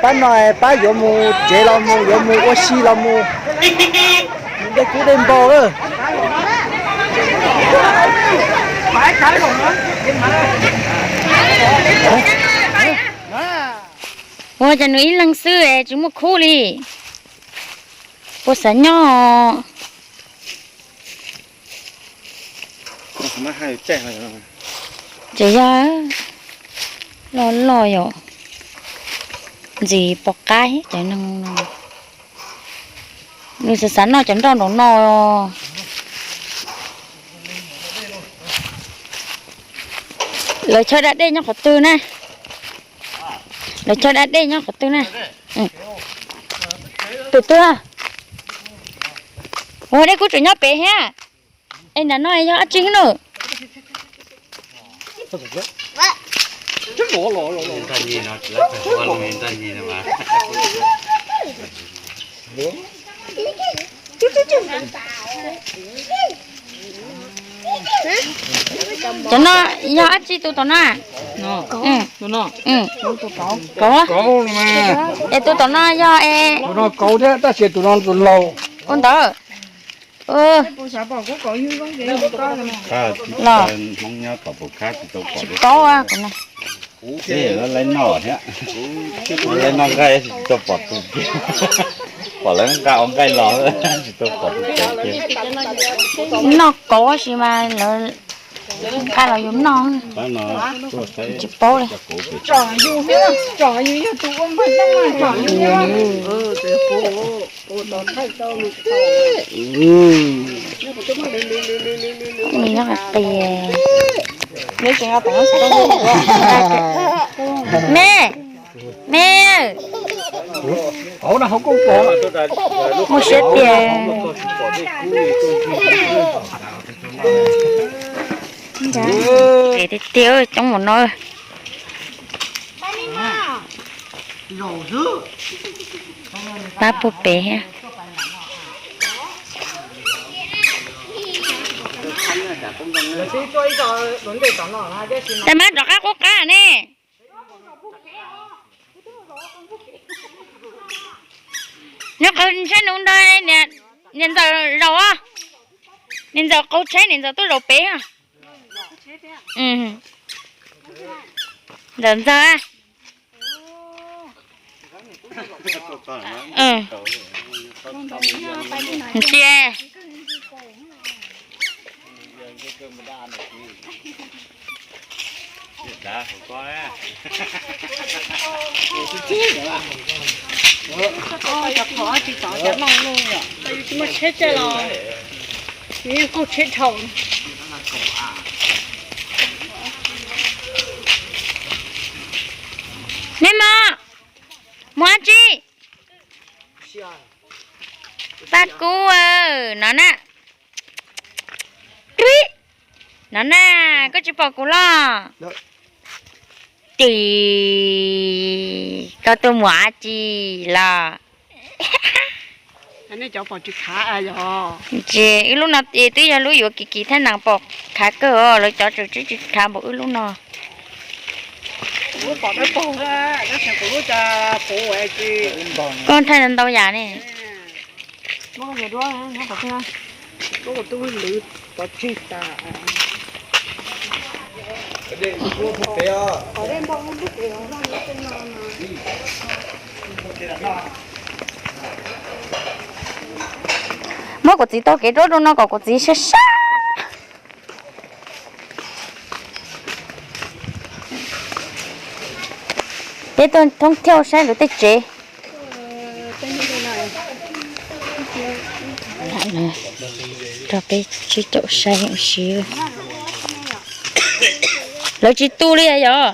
Pab no pab yuav mus tsev los mus, yuav mus ua si los mus. Dej kub dej npau lawm. Ua cas nws ib leeg xwb es tsis muaj khub li? Puas xav nyob? Ces yog loj loj yom, ntxim pom qab thiab cov neeg no. Nws xav xav noj cov nroj nraum no. Lawv chaw da dej nyob qhov twg na? Lawv chaw da dej nyob qhov twg na? Tus twg? Ua dej kub tseem nyob pem thiab. Es nram no yog dab tsi na? Cov no yog dab tsi tus tom no? Kauv. Es tus tom no yog es? Tus no kauv thiab tab sis tus no tus laus. Ua ntawd. Los tsis paub. Lawv noj nqaij ua nqaij los tsis tau pom tus kauv kiag. Noj kauv tab sis mas lawv nqa los yus noj, tsis paub li. Me, me, mus siab tiag. Tiag tiag coob mus no. Pab puag pem thiab. Tab mas rov qab qub qab ne. Nyob qhov ntshaib nug ntag, niam ntxawm zaum, niam ntxawm qau tsheb niam ntxawm tuaj zaum pem. Ntxawm ntxawg. Ntsia. Tsis muaj tsheb caij los, yus yeej kaug tsheb dhau. Neb mog, mus dab tsi? Paj Kub, no na. No na, koj tsis pom kuv los? Ces koj tuaj mus dab tsi los? Ces wb lub no twb yog lub yuav kim kim thaj nees pom khav kawg os, lawv cov tseem tsis khav npaum wb lub no. Koj thaij ntau yam ne. Muab kuv txiv tau kev rau rau no kom kuv txiv sab sab. Peb tuaj thoob thiauj saib lawv tej tsev. Rau peb sib caum saib ua si. Lawv tsis tu li yog?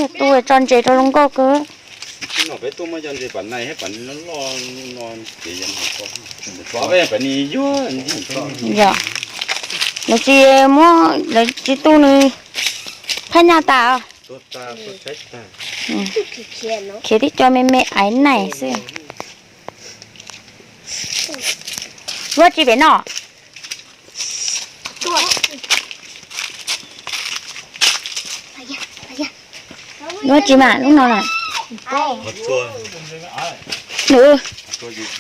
Yog tu tso ntses rau zoo nkauj kawg. Yog, lawv tsis muab, lawv tsis tu nws phaj nyaj tas. Khiav tib co me me aiv naim xwb. Luaj tsis pem no. Luaj tsis mas lub no na. Nws tsis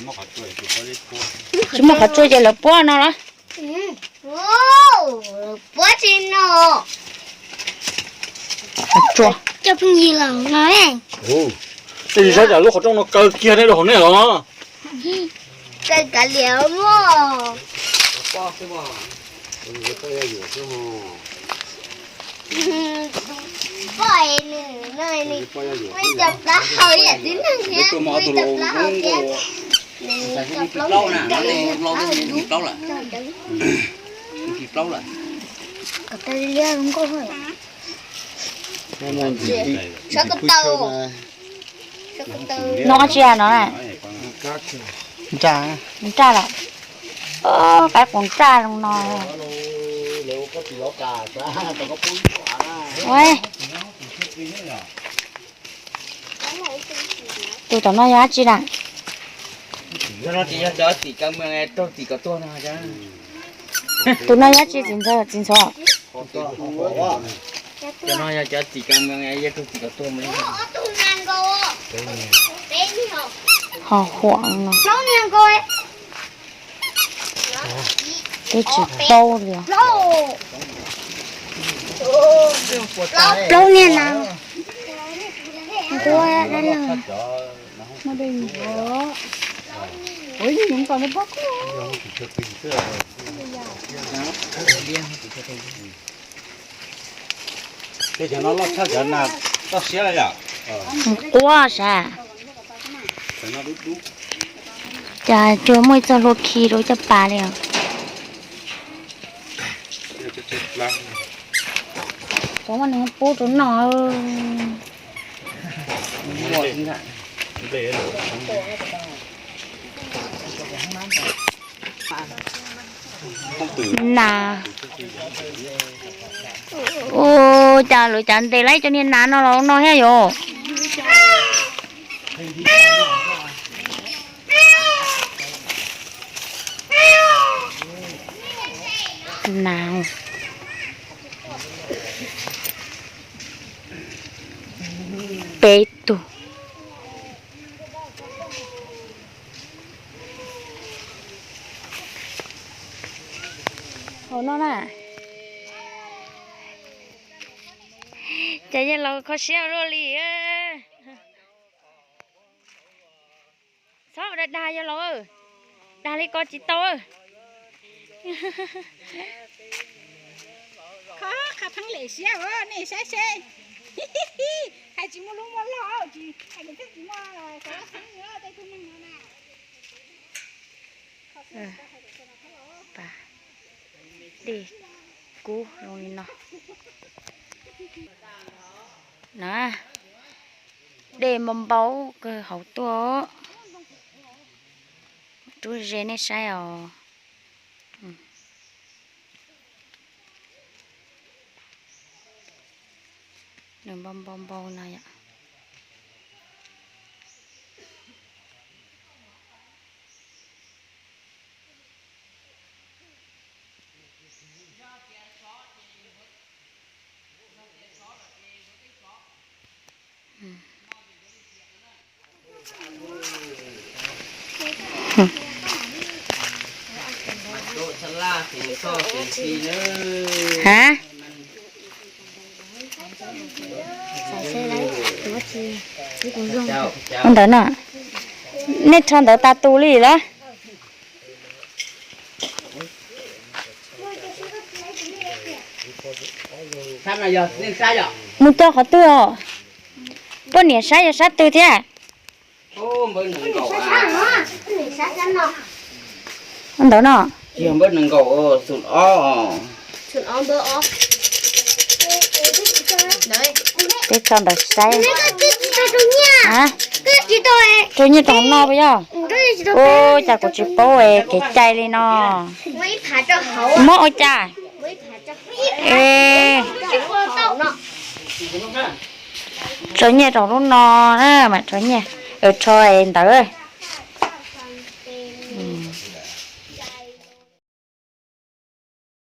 muaj qhov tsua ces lawv puab no los? Puab tsis no. Coj pheej yig los no. Tej zaum lub qhov rooj no kaw kiag nej rau hauv nej los. Kaw kav liam muaj. Noj tsi no na? Nraj lawm. Qaib qus nraj zoo no. Tus tom no yog dab tsi na? Tus no yog dab tsi txiv ntxhais? Ho huam no. Twb tsis paub li. Plaub niag na. Nquab dab laug. Nquab sav. Cas cuag muaj ib txoj hlua khi rau ib co pas li os. Cov muaj nws pub rau noj. Nas. Ua cas lawv cav ntes laib cov niag nas no los no thiab yom? Nas peb tug. Hauv no na. Ces yawg laus kho siab luaj li. Txhob dag dag yawg laus, dag li ko tsis tau. Kho qhov pheej lem siab nej saib seb. Hais tsis muaj lub muaj log tsis hais nws thiaj tsis muaj xov xeeb tej tug neeg no na. Dej kub zoo li no na. Dej npau npau kawg hauv tuaj. Rub ze nej saib os. Nws npau npau npau no yom. Ha? Ntawd no, nej rho ntawd tas tus li lawm. Mus coj qhov twg os? Poj niam saib yog sab twg thiab? Ntawd no. Peb tso ntawd saib. Rau nyiaj rau hauv no puas yog? Ua cas kuv tsis paub kev cai li no. Mob ua cas? Tso nyiaj rau lub no na, mam tso nyiaj, rho ntawd.